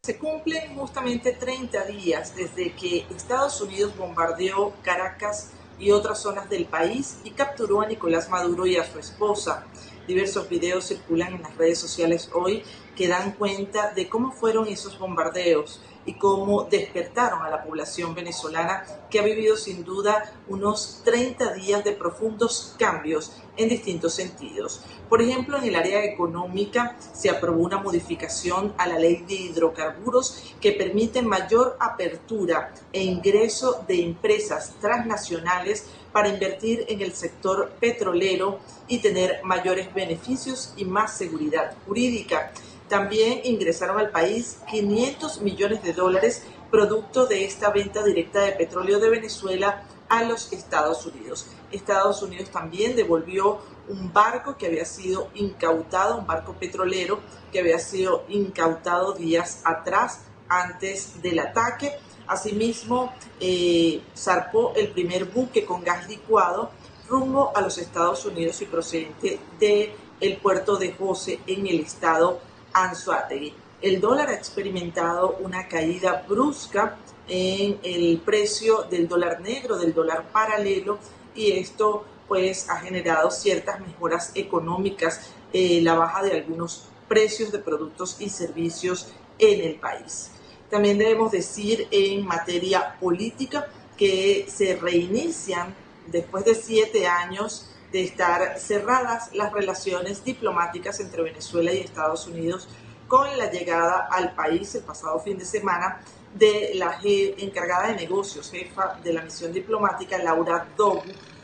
Se cumplen justamente 30 días desde que Estados Unidos bombardeó Caracas y otras zonas del país y capturó a Nicolás Maduro y a su esposa. Diversos videos circulan en las redes sociales hoy que dan cuenta de cómo fueron esos bombardeos y cómo despertaron a la población venezolana que ha vivido sin duda unos 30 días de profundos cambios en distintos sentidos. Por ejemplo, en el área económica se aprobó una modificación a la ley de hidrocarburos que permite mayor apertura e ingreso de empresas transnacionales para invertir en el sector petrolero y tener mayores beneficios y más seguridad jurídica. También ingresaron al país 500 millones de dólares producto de esta venta directa de petróleo de Venezuela a los Estados Unidos. Estados Unidos también devolvió un barco que había sido incautado, un barco petrolero que había sido incautado días atrás antes del ataque. Asimismo, eh, zarpó el primer buque con gas licuado rumbo a los Estados Unidos y procedente de el puerto de José en el estado Anzoátegui. El dólar ha experimentado una caída brusca en el precio del dólar negro, del dólar paralelo, y esto pues ha generado ciertas mejoras económicas, eh, la baja de algunos precios de productos y servicios en el país. También debemos decir en materia política que se reinician después de siete años de estar cerradas las relaciones diplomáticas entre Venezuela y Estados Unidos con la llegada al país el pasado fin de semana de la encargada de negocios, jefa de la misión diplomática Laura Dogu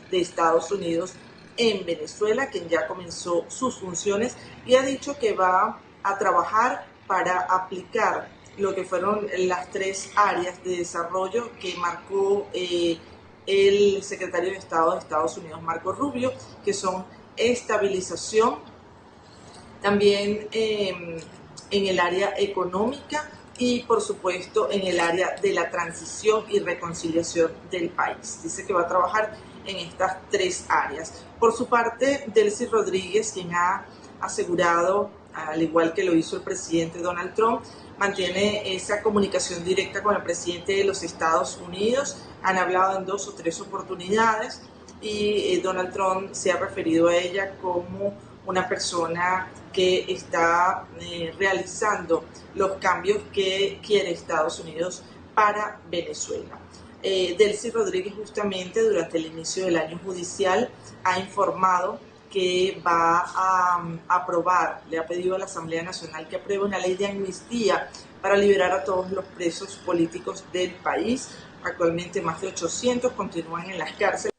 de Estados Unidos en Venezuela, quien ya comenzó sus funciones y ha dicho que va a trabajar para aplicar lo que fueron las tres áreas de desarrollo que marcó eh, el secretario de Estado de Estados Unidos, Marco Rubio, que son estabilización, también em, en el área económica y, por supuesto, en el área de la transición y reconciliación del país. Dice que va a trabajar en estas tres áreas. Por su parte, Delcy Rodríguez, quien ha asegurado, al igual que lo hizo el presidente Donald Trump, mantiene esa comunicación directa con el presidente de los Estados Unidos. Han hablado en dos o tres oportunidades y eh, Donald Trump se ha referido a ella como una persona que está eh, realizando los cambios que quiere Estados Unidos para Venezuela. Eh, Delcy Rodríguez justamente durante el inicio del año judicial ha informado que va a mm, aprobar, le ha pedido a la Asamblea Nacional que apruebe una ley de amnistía para liberar a todos los presos políticos del país. Actualmente más de 800 continúan en las cárceles.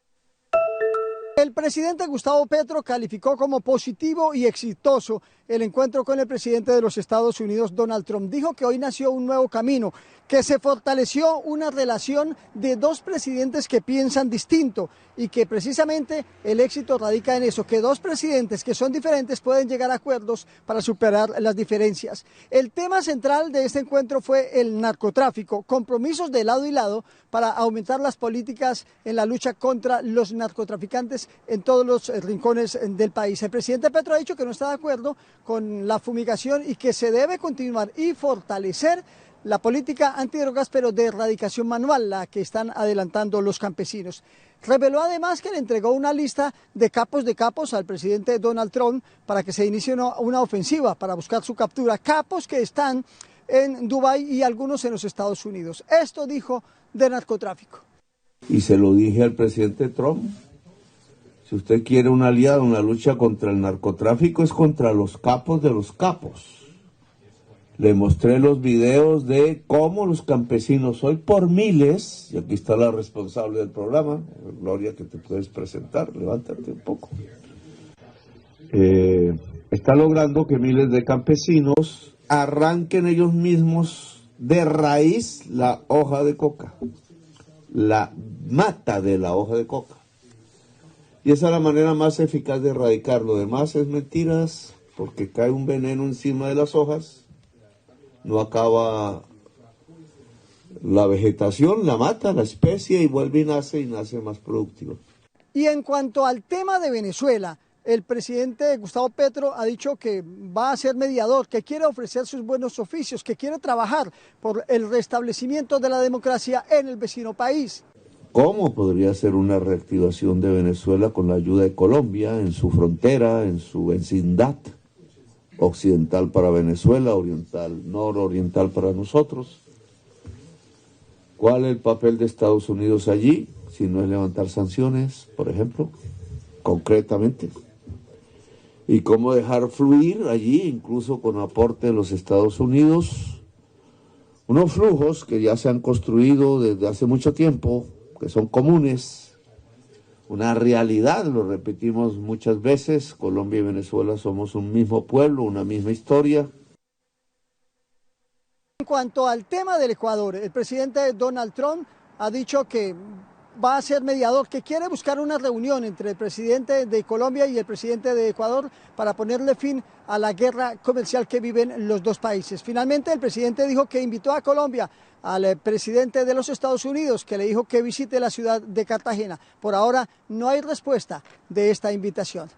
El presidente Gustavo Petro calificó como positivo y exitoso el encuentro con el presidente de los Estados Unidos, Donald Trump. Dijo que hoy nació un nuevo camino, que se fortaleció una relación de dos presidentes que piensan distinto y que precisamente el éxito radica en eso, que dos presidentes que son diferentes pueden llegar a acuerdos para superar las diferencias. El tema central de este encuentro fue el narcotráfico, compromisos de lado y lado para aumentar las políticas en la lucha contra los narcotraficantes. en todos los rincones del país. El presidente Petro ha dicho que no está de acuerdo con la fumigación y que se debe continuar y fortalecer la política antidrogas, pero de erradicación manual, la que están adelantando los campesinos. Reveló además que le entregó una lista de capos de capos al presidente Donald Trump para que se inicie una, ofensiva para buscar su captura. Capos que están en Dubái y algunos en los Estados Unidos. Esto dijo de narcotráfico. Y se lo dije al presidente Trump. Si usted quiere un aliado en la lucha contra el narcotráfico es contra los capos de los capos. Le mostré los videos de cómo los campesinos hoy por miles, y aquí está la responsable del programa, Gloria, que te puedes presentar, levántate un poco. Eh, está logrando que miles de campesinos arranquen ellos mismos de raíz la hoja de coca, la mata de la hoja de coca. Y esa es la manera más eficaz de erradicar. Lo demás es mentiras, porque cae un veneno encima de las hojas, no acaba la vegetación, la mata, la especie y vuelve y nace y nace más productivo. Y en cuanto al tema de Venezuela, el presidente Gustavo Petro ha dicho que va a ser mediador, que quiere ofrecer sus buenos oficios, que quiere trabajar por el restablecimiento de la democracia en el vecino país. ¿Cómo podría ser una reactivación de Venezuela con la ayuda de Colombia en su frontera, en su vecindad occidental para Venezuela, oriental, nororiental para nosotros? ¿Cuál es el papel de Estados Unidos allí? Si no es levantar sanciones, por ejemplo, concretamente. Y cómo dejar fluir allí, incluso con aporte de los Estados Unidos, unos flujos que ya se han construido desde hace mucho tiempo, que son comunes, una realidad, lo repetimos muchas veces, Colombia y Venezuela somos un mismo pueblo, una misma historia. En cuanto al tema del Ecuador, el presidente Donald Trump ha dicho que va a ser mediador, que quiere buscar una reunión entre el presidente de Colombia y el presidente de Ecuador para ponerle fin a la guerra comercial que viven los dos países. Finalmente, el presidente dijo que invitó a Colombia al eh, presidente de los Estados Unidos, que le dijo que visite la ciudad de Cartagena. Por ahora no hay respuesta de esta invitación.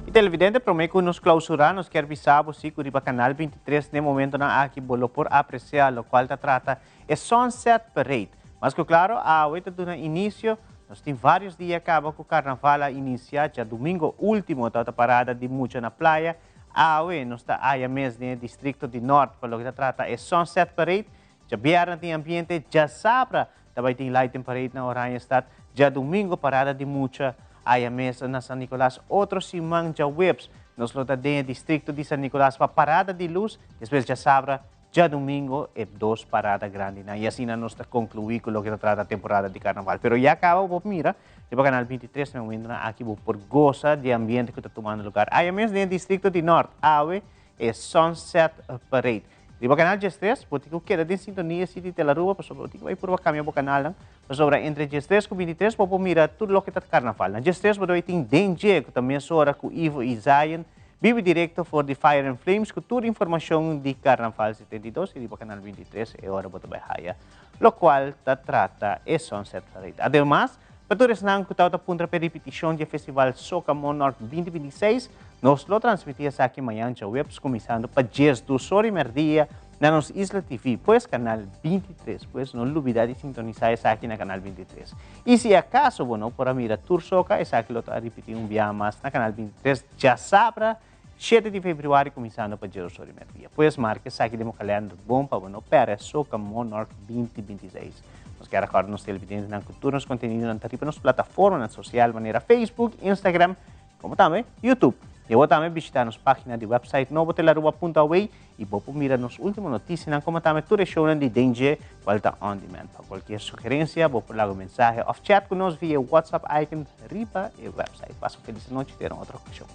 Y televidente, prome cu nos clausura, nos kier bisa bo si cu riba Canal 23 n'e momentonan aki bo lo por aprecia locual ta trata e Sunset Parade. Mas cu claro, awe ta duna inicio, nos tin varios dia caba cu Carnaval a inicia, djadomingo ultimo tabata parada di mucha na playa, awe nos ta aya mes den e districto di Noord pa loke ta trata e Sunset Parade, Djabièrnè tin ambiente, djasabra ta bai tin Lighting Parade na Oranjestad, djadumingo parada di mucha aya mes na San Nicolas, otro siman djaweps nos lo ta den e districto di San Nicolas pa parada di luz, despues djasabra, djadumingo e dos parada grandinan y asina nos ta conclui cu loke ta trata temporada di carnaval. Pero ya caba bo mira riba Canal 23 na e momentonan aki bo por goza di e ambiente cu ta tumando lugar aya mes den e districto di Noord, awe e Sunset Parade. Riba kanal 13 bo tin ku keda den sintonia si di Telaruba pasobra bo tin ku bai purba kambia bo kanalnan pasobra entre 13 ku 23 bo por mira tur loke ta karnaval. Na 13 bo debe tin Den Dje ku ta mesora ku Ivo i Zion bibi direkto for di Fire and Flames ku tur informashon di Karnaval 72 i riba kanal 23 e ora bo ta bai haya lokual ta trata e Sunset Parade. Ademas, pa tur esnan ku tabata puntra p'e ripitishon di e festival Soca Monarch 2026, nos lo transmití esaki mañan djaweps kuminsando pa diesdos ora i merdia na nos Isla TV, pues kanal 23. Pues no lubidá di sintonisá esaki na kanal 23. I si akaso bo no por a mira tur soca, esaki lo ta ripití un biaha mas na kanal 23 djasabra Shete di februari kuminsando pa djeros ora di merdia. Pues marka esaki den bo kalender bon pa bo no pèrdè Soca Monarch 2026. Nos kier rekòrda nos televidentenan ku tur nos kontenidonan ta riba nos plataformanan sosial manera Facebook, Instagram komo tambe YouTube. I bo tambe bishitá nos página di website nobotelarua punto aw i bo por mira nos último notisianan komo tambe tur e shownan di Den Dje kual ta on demand. Pa kualkier sugerensia bo por laga un mensahe òf chat ku nos via e WhatsApp icon riba e website. Pasa un felis anochi te na otro okashon.